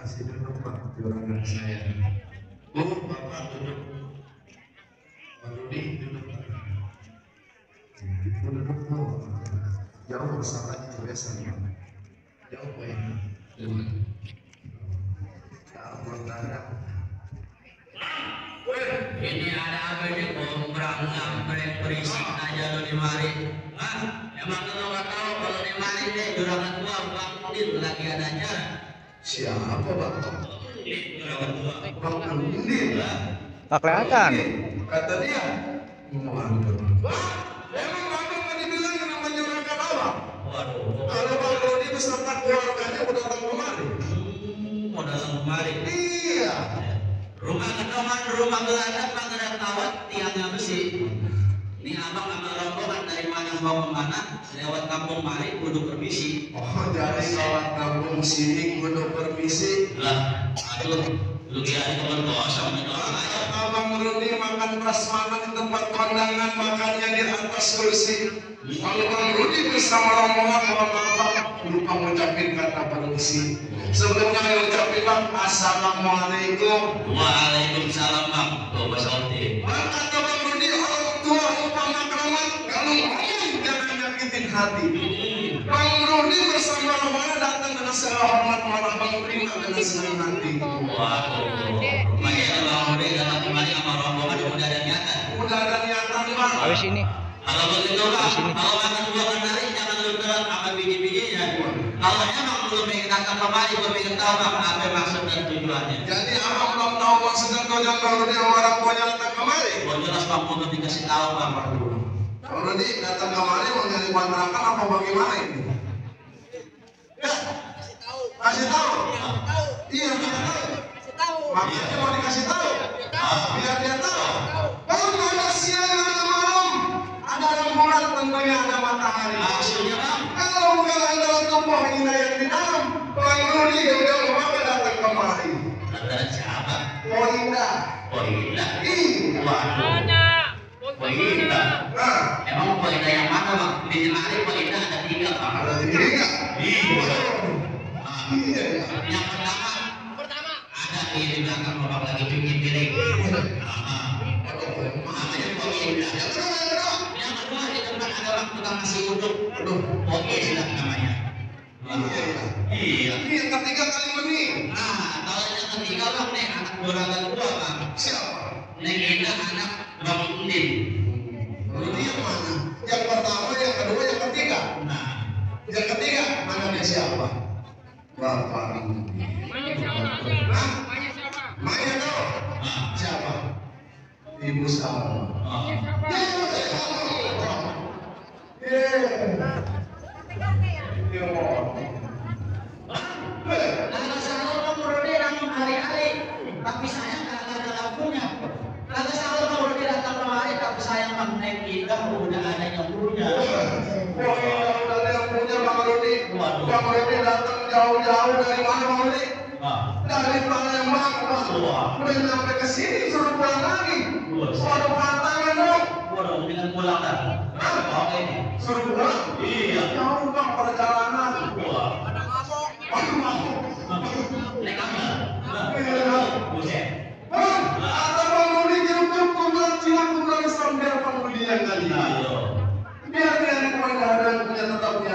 Kasih duduk Pak, di ruangan saya. Bu, Bapak duduk. Pak Rudi duduk. Itu duduk tuh. Jauh masalahnya biasanya. Jauh Pak ya. Ini ada apa ini kombrang ngambrek berisik aja lo di mari. Hah? Emang lo nggak tahu kalau di mari deh juragan tua Bang Udin lagi ada acara. Siapa Bang? Juragan tua. Bang Udin. Tak kelihatan. Kata dia. Waduh. Emang Abang tadi bilang nama juragan Abang? Waduh. Kalau Bang Rudi beserta keluarganya udah datang kemari. Mau datang kemari. Iya. Rumah kedoman, rumah geladang, pangeran tawat, tiangnya besi. Ini abang sama rombongan dari mana mau kemana, lewat kampung mari, kudu permisi. Oh, jadi lewat kampung sini kudu permisi. Lah, aduh, lu kira itu berdosa gitu aja. Abang Rudi makan prasmanan di tempat kondangan, makannya di atas kursi. Kalau Bang Rudi bersama rombongan bapak-bapak lupa ngucapin kata permisi. Sebelumnya yang ucapin Bang, Assalamualaikum. Waalaikumsalam Bang. Tuh bahasa Uti. Kata Bang Rudi, orang tua upama keramat, kalau ngomong jangan nyakitin hati. Bang Rudi bersama rombongan datang dengan segala hormat, malah Bang terima dengan senang hati. Waduh, makanya Bang Rudi datang kemari sama rombongan udah ada niatan. Udah ada niatan Bang. Habis ini. Kalau begitu Bang, kalau makan buah kendari jangan lu telat sama biji-bijinya. Kalau emang belum pengen datang kemari, belum pengen tahu Bang apa maksud dan tujuannya. Jadi abang belum tahu maksud dan tujuan Bang Rudi sama orang tuanya datang kemari. Oh jelas Bang untuk dikasih tahu Bang. Bang Rudi datang kemari mau nyari kontrakan apa bagaimana ini? Ya, kasih tahu. Iya, kasih tahu. Makanya mau dikasih tahu. Biar dia tahu. Bang ada siang ada malam, ada rembulan tentunya ada matahari. Maksudnya Bang? Kalau bukan adalah tubuh indah yang di dalam, Bang Rudi udah maka datang kemari. Ada siapa? Oh indah. Oh iya. Iya. Waduh. Oh iya. Nah, Emang poinnya yang mana Bang? Di lemari poinnya ada 3 Bang. ada tiga. Iya. Iya. Yang pertama ada di belakang Bapak lagi cuci piring. Namanya poin. Yang kedua di depan ada Bang tukang nasi uduk. Aduh. Oke sudah namanya. Iya. Ini yang ketiga kali ini. Nah, kalau yang ketiga Bang nih anak juragan gua Bang. Siapa? Neng Indah anak Bang Udin. Ini yang mana? Yang pertama, yang kedua, yang ketiga. Nah, Yang ketiga, namanya siapa? Bapak. Hah? Maya tahu? Siapa? Ibu Salma. Kagak salah Bang Rudi datang hari-hari, tapi sayang kagak ada lampunya. Kagak salah Bang Rudi datang kemari, tapi sayang Bang Neng Indah udah ada nyampunya. Wah, udah ada yang punya Bang Rudi. Waduh. Bang Rudi datang jauh-jauh dari mana Bang Rudi? Dari Palembang, Bang. Wah. Udah sampai ke sini suruh pulang lagi. Wah. Waduh, pantangan dong. Waduh, dengan pulang dah. Oke. Suruh pulang? Iya. Jauh Bang perjalanan. Wah. Waduh, mampu. Naik kamar. Buset. Bang, ada Bang Rudi cukup kumpulan jiwa kumpulan sambil Bang Rudi yang tadi. Ayo. Biar dia ada yang punya tetap punya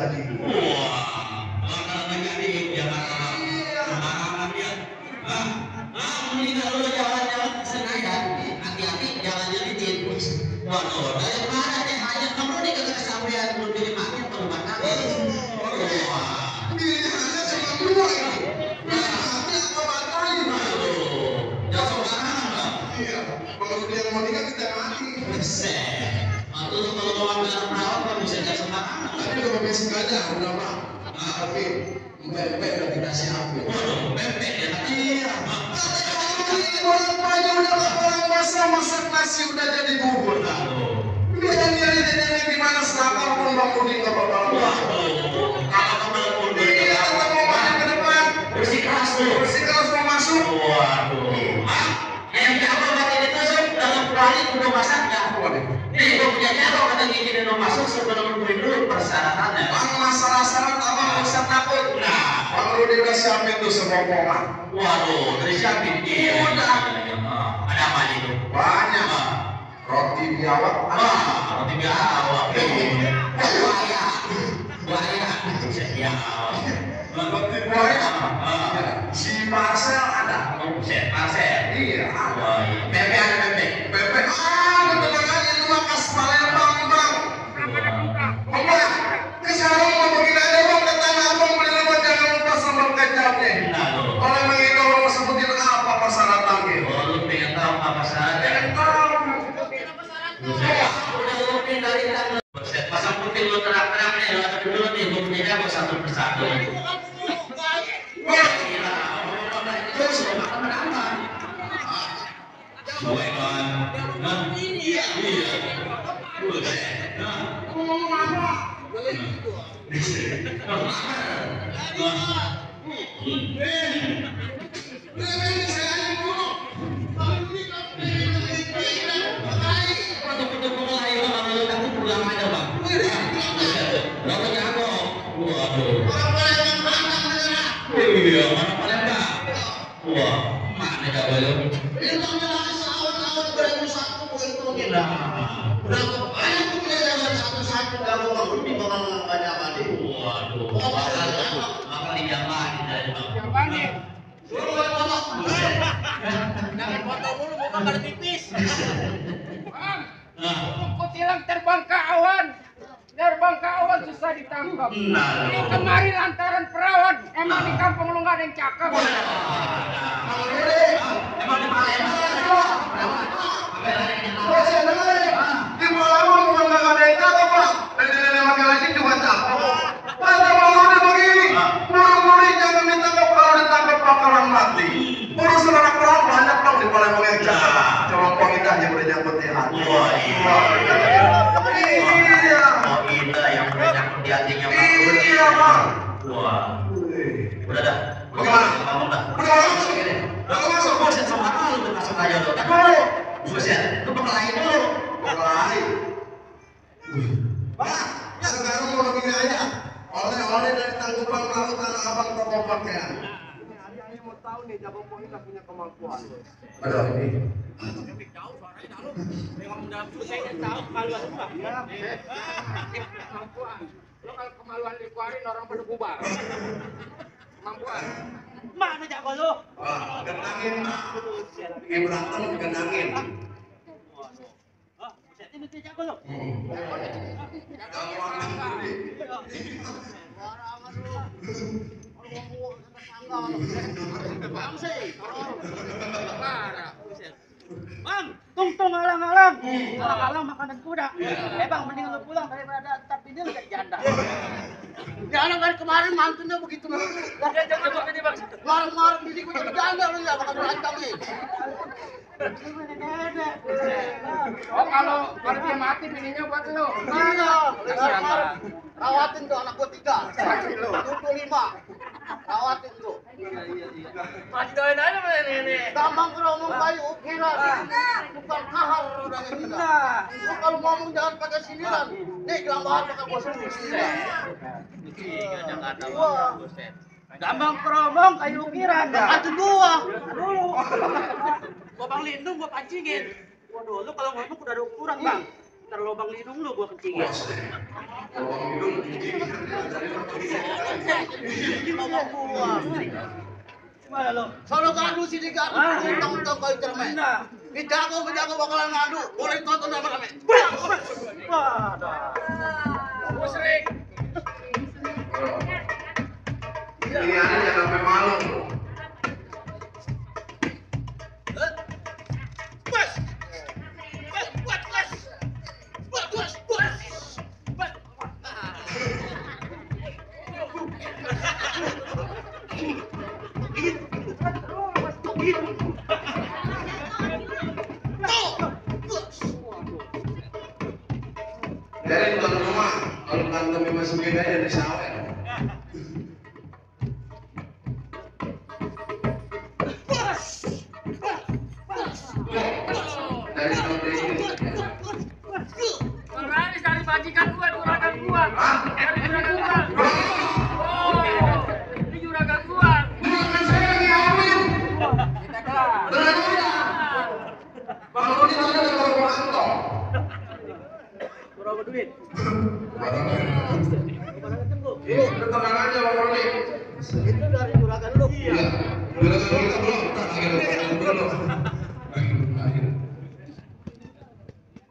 jadi. Wah, bakalan jadi Jakarta. Sembarangan dia. Ini kalau jalan-jalan ke Senayan, hati-hati jalannya licin. Waduh, dari mana teh hanya kamu nih kagak kesampaian belum pilih makin perubahan kali. Wah, Pilihannya cuma dua ini. Mati atau batai. jangan sembarangan dong. Iya, kalau dia mau nikah kita mati. Buset. Atau kalau mau ambil perawat kan bisa jangan sembarangan. Tapi udah basic aja, udah mah. Tapi bebek udah dikasih ambil. Waduh, bebek ya tadi. Iya. Orang banyak udah orang masak nasi udah jadi bubur. Dia nyari di mana selatan pun Bang Budi nggak bakal. Waduh, kalau kemana pun dia Iya, kita mau makan ke depan. bersih keras tuh. Bersihkan mau masuk. Waduh, yang jago berarti ditusuk dalam kuali udah masaknya. Nih, gue punya jago kata gini dan mau masuk sebelum beli dulu persyaratannya. Bang masalah-masalah apa nggak usah takut. Nah, Bang Rudi udah siapin tuh semua potongan. waduh, dari siapin dia. Udah. Ada apa itu? Banyak. Roti biawak. Roti biawak. Buaya, buaya. Biawak. Roti buaya. Si Marcel ada. Marcel. Iya. Oh, iya. Bebek ada bebek. Bebek. Tenang aja itu mah kas Palembang bang. Bang, sekarang mau begini aja bang, datang abang beli lewat jangan lupa sambal kecapnya. Nah, lo. Kalau emang ini orang mau sebutin apa persyaratannya? Oh, lu pengen tahu apa syaratnya? Udah lu dari tanggal. Pasang putih lu terang-terang nih, lu ada dulu nih, lu punya jago satu persatu. Gila, terus lu makan aman. Gue kan, iya, buset, iya, mana Palembang? Wah, mana jago lu? Waduh, bakal dijamahin dari Bang. Jangan foto dulu, mau bakal tipis. Nah, Kutilang terbang ke awan. Terbang ke awan susah ditangkap. nah, Ini kemari lantaran perawan. Emang di kampung lu nggak ada yang cakep. emang di Palembang Di Palembang bukan nggak ada yang cakep pak. Nenek-nenek makan lagi juga cakep. Kata Bang Rudi begini, burung-burung jangan ditangkap kalau ditangkap bakalan mati. Burung saudara perang banyak dong di Palembang yang cakep. Coba kau kita aja boleh nyambut di hati. Wah, iya. Iya. Oh, kita yang udah nyangkut di hatinya Bang Rudi. Iya bang. Wah, udah dah. Bagaimana? Kamu dah. Udah masuk. Udah masuk. Buset, sama lu tuh masuk aja lu. Buset, lu bekelain dulu. Mulai. Pak, sekarang mau begini aja. Oleh-oleh dari tanggupan laut Tanah Abang toko pakaian. Ini mau tahu nih, Jago Poni nggak punya kemampuan. Aduh ini. Jauh suaranya dalam. Memang dalam saya tahu kemaluan lu Pak. Ya. Kemampuan. Lo kalau kemaluan dikeluarin orang pada bubar. Kemampuan. Mana Jago lu? Wah, genangin. Ini berantem genangin. Ini tuh Jago lu. Bang, tungtung alang-alang. Alang-alang makanan kuda. Bang, mending lu pulang daripada tetap ini lu jadi janda. Jangan dari kemarin mantunya begitu. Jangan begini Bang. Kemarin ini gua jadi janda lu ya, bakal berantem nih. Oh kalau dia mati bininya buat lu. Mana? Rawatin tuh anak gua 3. 25. Rawatin tuh. Masih doain aja mana ini. Gampang ngomong kayu ukiran. Bukan kahar udah kita. Kalau ngomong jangan pakai sindiran. Nih gelang bahar pakai gua sendiri. Jakarta buset. Gampang keromong kayu ukiran. Atuh gua. Dulu. Gua Bang Lindung gua pancingin. Waduh, lu kalau ngomong udah ada ukuran, Bang. terlobang hidung lu gua kencingin. Lubang hidung kencing. Ini mama gua. Gimana lo? Sono ngadu sini kan, untung-untung kau intermen. Dijago bakalan ngadu, boleh tonton rame-rame. Gua sering. Ini ada sampai malu. Jadi tuan rumah, kalau kantongnya masukin aja di sawer. Dari tahun ini. Berani dari majikan gua, juragan gua. Dari juragan gua. Oh, ini juragan gua. Juragan saya lagi hamil. Kita kelar. Bang Rudi tadi ada berapa kantong? Berapa duit? Tenang aja Bang Rudi. Itu dari juragan lu. Iya. Juragan kita belum.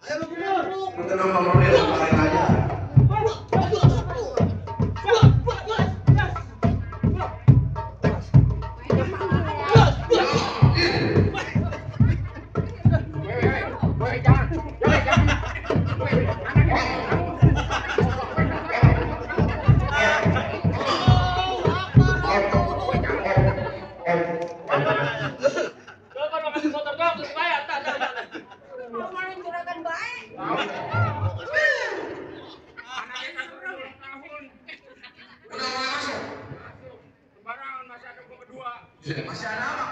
Ayo lu bener. Tenang Bang Rudi, lain aja. Masih ada apa?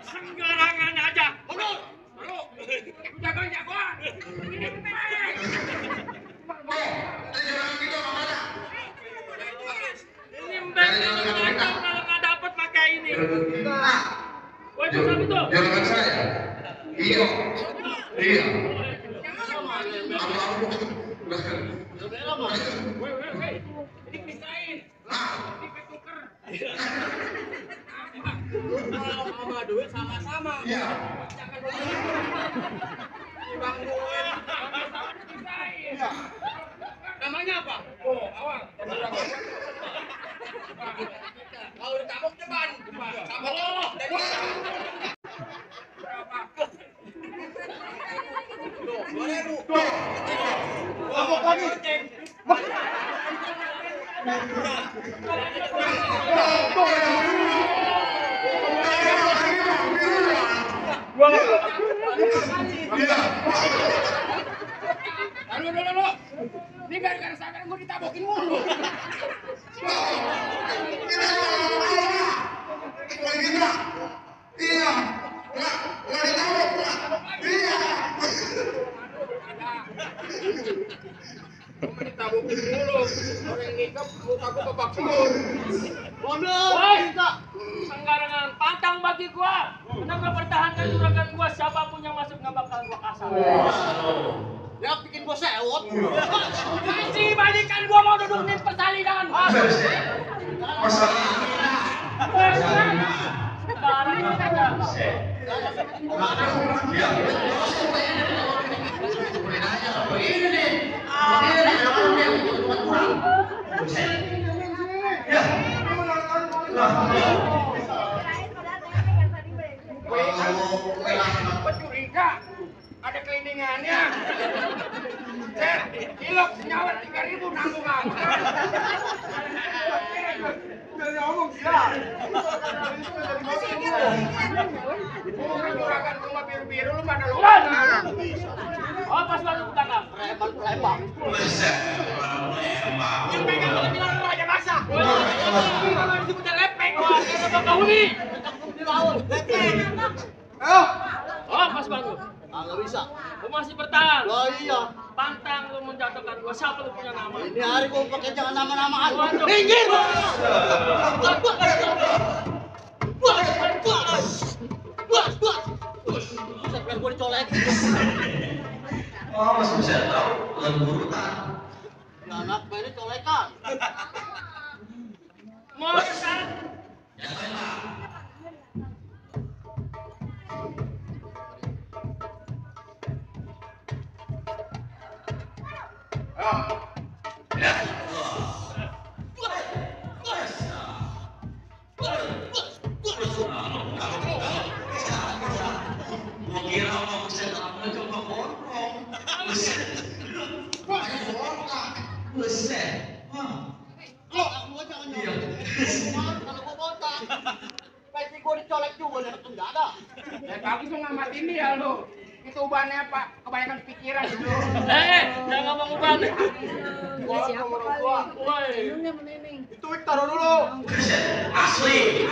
Sembarangan aja. Halo. Jagoan. Ini baik. Juragan kita mana? Ini mbak kalau nggak dapat pakai ini. Woi, siapa itu? Juragan saya. Iya. Iya. Woi. Ini pisahin. Ini ketuker. Kalau sama duit sama-sama. Iya. Jangan begitu. Bangun. Pisahin. Namanya apa? Oh, awal. Kalau ditabok depan. Tabok. Tabok lagi. Lalu. Ini gara-gara sampai gue ditabokin mulu. Iya. Nggak ditabok. Iya. Kamu ditabokin mulu. Orang nikah muka gue kebakar. Bodoh. Woi, sembarangan pantang bagi gua. Menang gua pertahankan juragan gua, siapapun yang masuk nggak bakal gua kasar. Ya bikin gua sewot. Masih balikan gua mau duduk di persalinan. Masalah. Sembarangan aja. Curiga ada kelindingannya. Ilok senyawa 3.000 nanggung aku. Udah ngomong gila. Juragan rumah biru-biru lu mana lu? Oh pas baru ketangkap. Lembang. Yang pegang kalau bilang lu aja masa. Kalau disebut lepek. Wah, ini bakal uni. Di laut. Oh pas baru. Nggak bisa. Lu masih bertahan. Loh iya. Pantang lu menjatuhkan gua. Siapa lu punya nama? Ini hari gua pakai jangan nama-namaan. Waduh. Minggir. Sampai gua dicolek. Oh, masih bisa tahu lemburutan. Anak ini colekan. Mau kan? Ya lah. Ya. Mau kira mau bisa apa coba potong. Buset. Lo, gua jangan nyolek. Kalau gua botak. Pasti gua dicolek juga dan enggak ada. Ya kamu tuh ngamatin dia lo. Itu ubannya Pak, kebanyakan pikiran itu. Jangan ngomong uban. Woi. Itu Wik taruh dulu. Asli.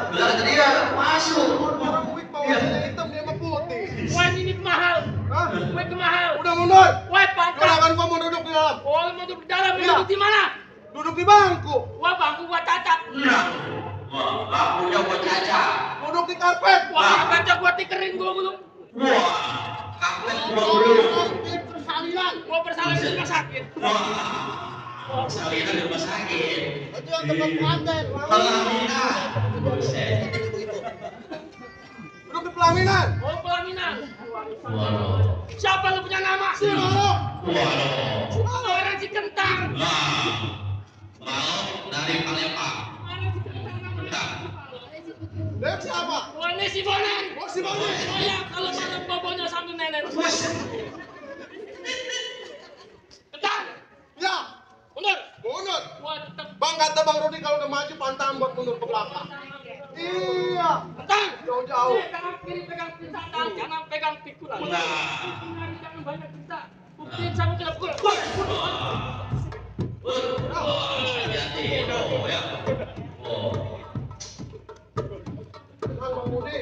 Benar tadi ya masuk. Orang Wik bawaannya hitam dia mah putih. Woi ini mahal. Hah? Woi mahal. Udah mundur. Woi pantang. Silakan kau mau duduk di dalam. Oh, mau duduk di dalam, Iya. duduk di mana? Duduk di bangku. Wah, bangku gua cacat. Nah, wah, lampunya buat caca. Duduk di karpet. Wah, kaca gua tikerin gua belum. Wah, kaplet dulu. Persalinan. Gua bersalah di rumah sakit. Wah, salinan di rumah sakit. Itu yang tempat pengantin. Pelaminan. Buset. Duduk di pelaminan. Oh, pelaminan. Waduh. Siapa lu punya nama? Si Lolo. Waduh. Orang si kentang. Mau dari Palembang. Bentar. Dek siapa? Wah, ini si Bonen. Oh si Bang. Oh ya, kalau malam bobonya sambil nenek. Kentang. Ya, Mundur. mundur. Wah, tetap. Bang kata Bang Rudi kalau udah maju pantang buat mundur ke belakang. Iya. Kentang. Jauh-jauh. Tangan kiri pegang pizza, jangan pegang pikulan. Jangan banyak pizza. Buktiin sama kita pukul. Hati-hati. Oh, ya. Oh. Tenang Bang Rudi.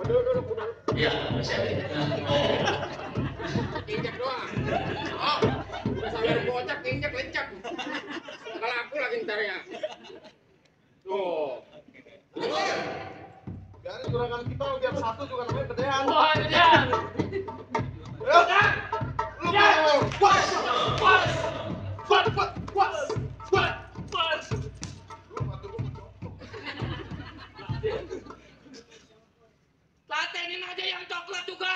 Duduk. Ya, buset. Oh. Injak doang. Oh, udah sampai bocak, injak lencak. Kalau aku lagi ntar ya. Tuh. Biarin gerakan kita biar satu juga namanya gedean. Wah, gedean. Ya. Kentang. Lu Ya. mau. Puas. Latenin aja yang coklat juga.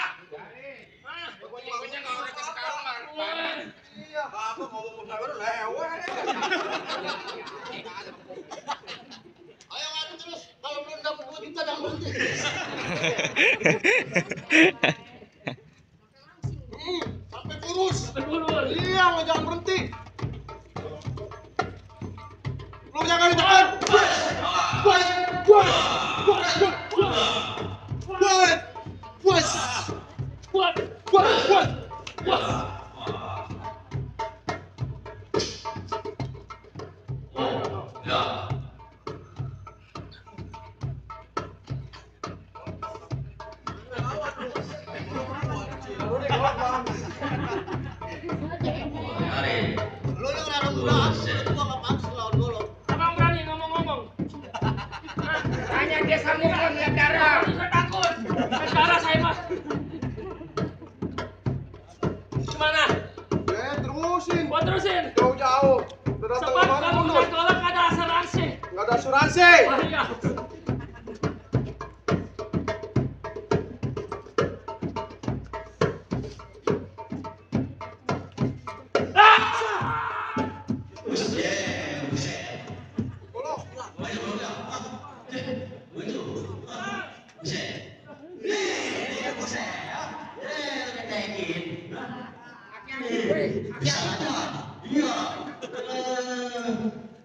Hah? Pokoknya nggak boleh ke kamar. Woi. Iya. Apa mau baru lewat. Ayo ngadu terus. Kalau belum dapat duit kita jangan berhenti. Sampai kurus. Berburu. Iya, nggak jangan berhenti. Lu jangan ditekan. Ya. Mari. Lu yang larang muda, gua nggak pantas lawan dulu. Abang berani ngomong-ngomong. Hanya dia sambungan lihat darah. Saya takut. Darah saya mas. Gimana? Terusin. Gua terusin. Jauh-jauh. Udah datang Sebab kemana kalau mundur. bukan golok ada asuransi. Nggak ada asuransi. Wah iya.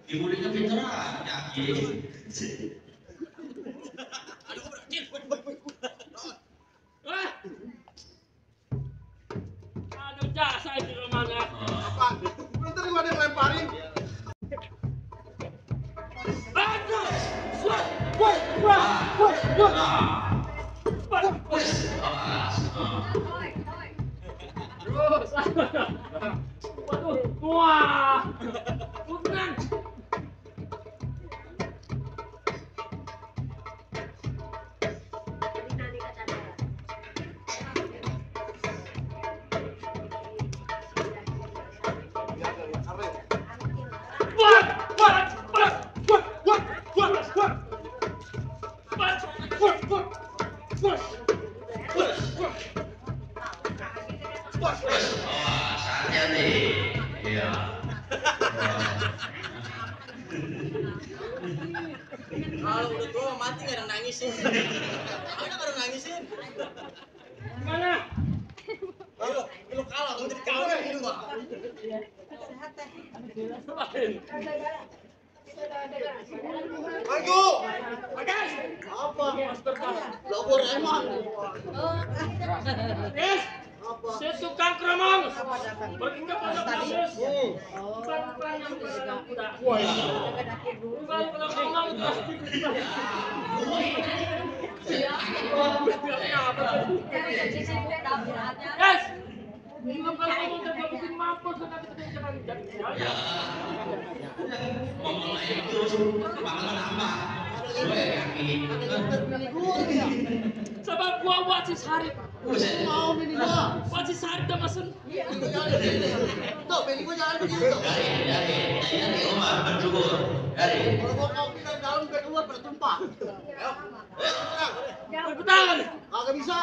Ibunya pinteran, yakin. Wah. Aduh jasa ini rumahnya. Apaan? Belum tadi gua ada yang lemparin. Aduh. Wah. Terus. Waduh. Wah. Bukan. Kalau udah tua mati nggak ada nangisin. Ada nggak ada nangisin. Gimana? Lu kalah, lu jadi kalah gitu Pak. Maju. Bagas. Apa? Master kalah. Labor emang. Yes. Si tukang keromong. Pergi ke pondok Bagus. Pelan-pelan yang bergerak kuda. Kalau ngomong pasti bisa. Yes. Kalau ngomong kita bikin mampus nanti kita jangan jadi. Ngomong aja terus, bakal nambah. Gue yakin. Sebab gua buat si Sarip. Mau bini gua. Buat si Sarip dah mesen. Tuh, bini gua jalan begitu. Dari Omar bersyukur. Dari. Kalau gua kopi dari dalam ke keluar pada tumpah. Ayo. Berpetangan. Kagak bisa.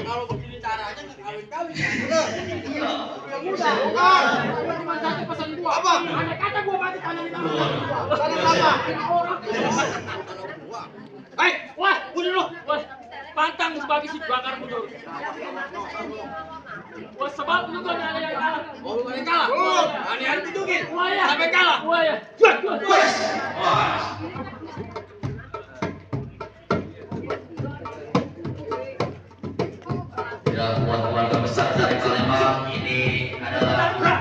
Kalau begini caranya nggak kawin-kawin. Yang muda. Bukan. Cuma satu pesan gua. Apa? Hanya kata gua mati tangan di tangan. Tangan apa? Hei, wah, udah lu. Wah, pantang sebagai si bakar mundur. Wah, sebab lu kan ada yang kalah. Oh, lu yang kalah. Ani-ani tunjukin. Wah ya. Sampai kalah. Wah ya. Ya, buat keluarga besar dari Palembang, ini adalah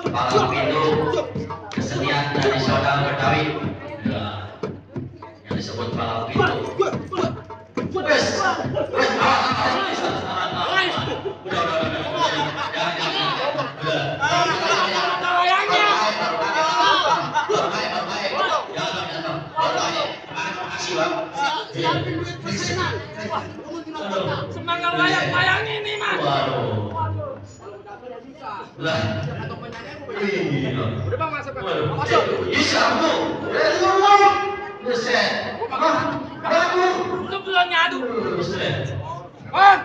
palang pintu kesenian dari saudara Betawi. Ya, yang disebut palang pintu. Wes, Semangat wayang ini mah. Waduh. Lah. Iya. Udah bang masuk. Masuk. Isamu. Buset. Lu belum nyadu. Buset. Bang,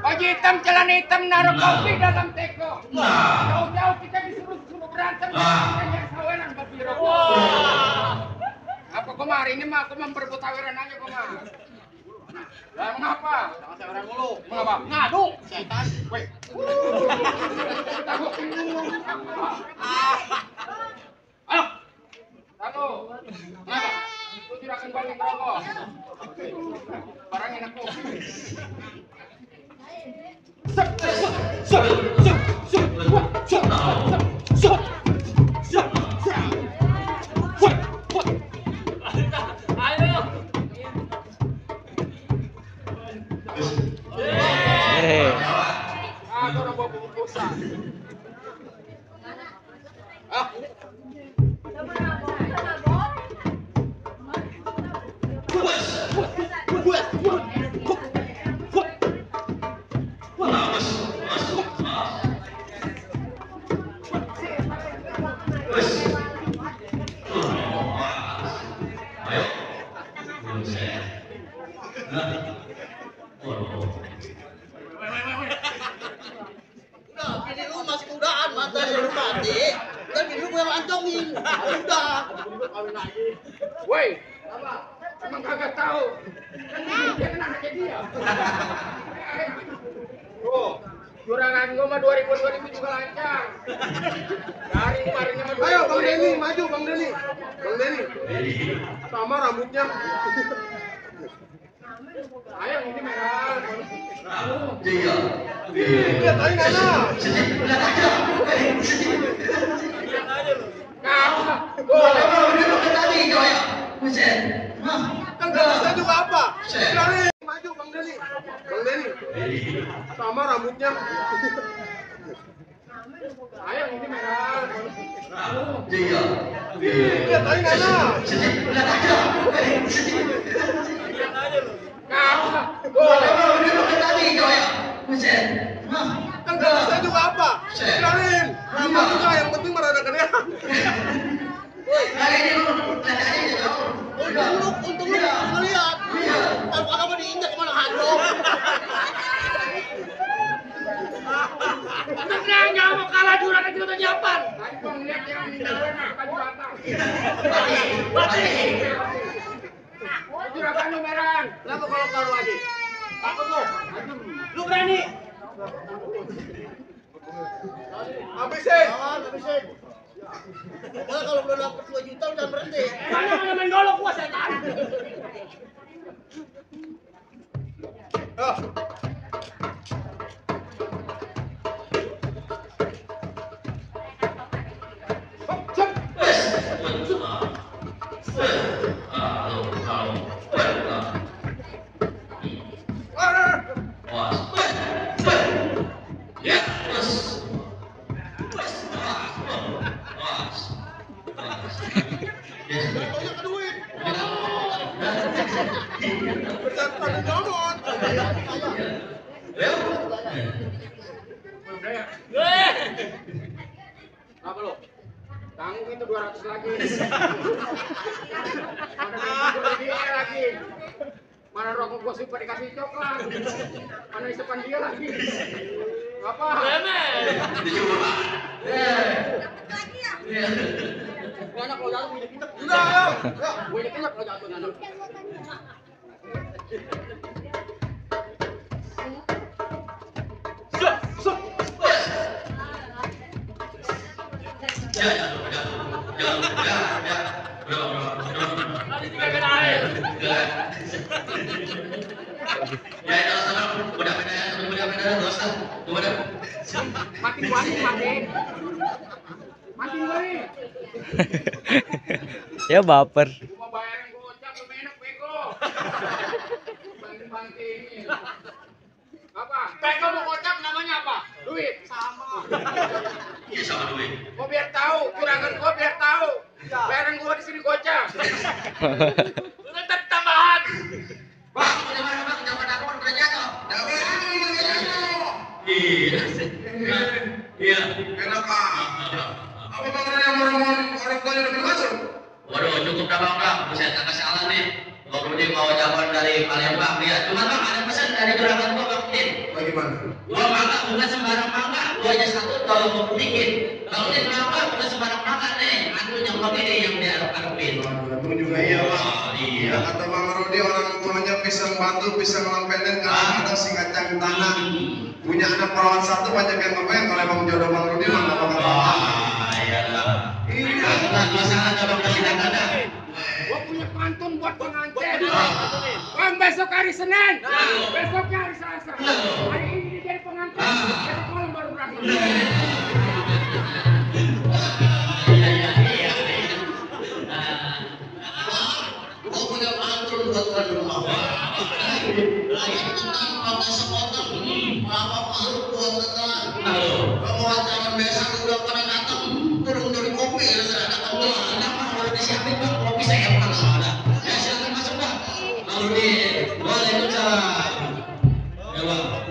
baju hitam, celana hitam, naruh kopi dalam teko. Nah. Jauh-jauh kita disuruh berantem, Nah. kita saweran babiro. Wah. Apa kemarin ini mah aku memperebut saweran aja kemar. Lah mengapa? Jangan saya orang mulu. Mengapa? Ngadu. Setan. Woi. Ayo. Tahu. Kenapa? Aku tidak akan balik rokok. Barang enak kok. Ayo. Aku orang bawa bungkusan. Ah. Udah, bini lu masih mudaan, mata yang mati. Dan bini lu yang antongin. Udah. Kawin lagi. Woi. Emang kagak tahu. Dia kena aja dia. Oh, jurangan gua mah 2000 juga lancar. Dari kemarinnya mah 2000. Ayo Bang Denny, maju Bang Denny. Bang Denny. Sama rambutnya. Ayo ini merah. Iya. Lihat aja Nana. Lihat aja. Nah, Tadi kau ya. Buset. Kan kata saya juga apa? Berani. Maju Bang Denny. Bang Denny. Sama rambutnya. ayo ini merah. Iya. Lihat aja Nana. Lihat aja. Tadi kau ya. Buset. Kan kata saya juga apa? Berani. Rambut juga yang penting merada kenyang. Kali ini lu lihat aja. Untung lu ngeliat. Kalau kamu diinjak kemana handuk? Tenang, jangan mau kalah juragan juga udah nyiapan. Tadi gua ngeliat yang meninggal baju batang. Juragan lu merah. Kenapa kalau kau lagi? Takut lu. Lu berani. Habisin. Habisin. Kalau belum dapat 2 juta jangan berhenti. Mana main golok gua setan. Apa lo? Tanggung itu 200 lagi. Mana dia lagi? Mana rokok gua super dikasih coklat? Mana isepan dia lagi? Apa? Ini anak lo jatuh punya kita. Udah, ayo. Punya kita lo jatuh anak. Tadi juga kena air. Ya itu sama udah beda dosa. Udah. Makin kuatin makin. Makin gori. Ya baper. Gua bayarin gocap lu enak bego. Banting-bantingin. Apa? Bego mau gocap namanya apa? Duit. Sama. Iya sama duit. Gua biar tahu, juragan gua biar tahu. Bayaran gua di sini gocap. Lu tetap tambahan. Bang, jangan aku udah jatuh. Iya. Iya. Enak ah. Apa bang yang orang tuanya udah berhasil? Waduh, cukup dah bang. Saya tak salah nih. Bang Rudi mau jawaban dari Palembang dia. Cuma bang ada pesan dari juragan gua Bang Udin. Bagaimana? Gua mangga bukan sembarang mangga. Gua aja satu tolong mau dikit. Bang Udin mangga bukan sembarang mangga nih. Aku yang begini yang dia harapin. Itu juga iya bang. Iya. Kata Bang Rudi orang tuanya pisang batu, pisang lampenan, kadang-kadang si kacang tanah. Punya anak perawan satu banyak yang ngebayang kalau emang jodoh Bang Rudi mah nggak bakal apa-apa. Iyalah. Iya. Gua salah coba kasih dana. Gua punya pantun buat pengantin. Bang besok hari Senin. Besoknya hari Selasa. Hari ini jadi pengantin. Besok malam baru berakhir. Gua punya pantun buat rumah. Lagi tentang kota sepotong. Berapa palu buat tetelan. Kamu acara besok udah pada datang. Turun dari kopi ya saya datang tuh. Kenapa kalau disiapin bang kopi saya emang ada. Ya silakan masuk bang. Lalu di Waalaikumsalam. Ya bang.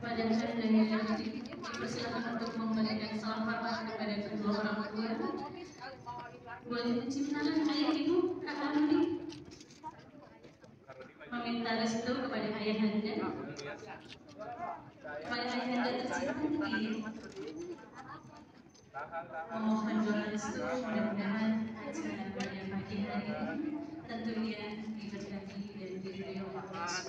Pada saya dan yang dipersilakan untuk memberikan salam hormat kepada kedua orang tua. Boleh menciptakan ayah ibu kakak adik. Meminta restu kepada ayahanda. Kepada ayahanda tercinta memohon doa restu mudah-mudahan acara pada pagi hari ini tentunya diberkati dan diridhoi Allah.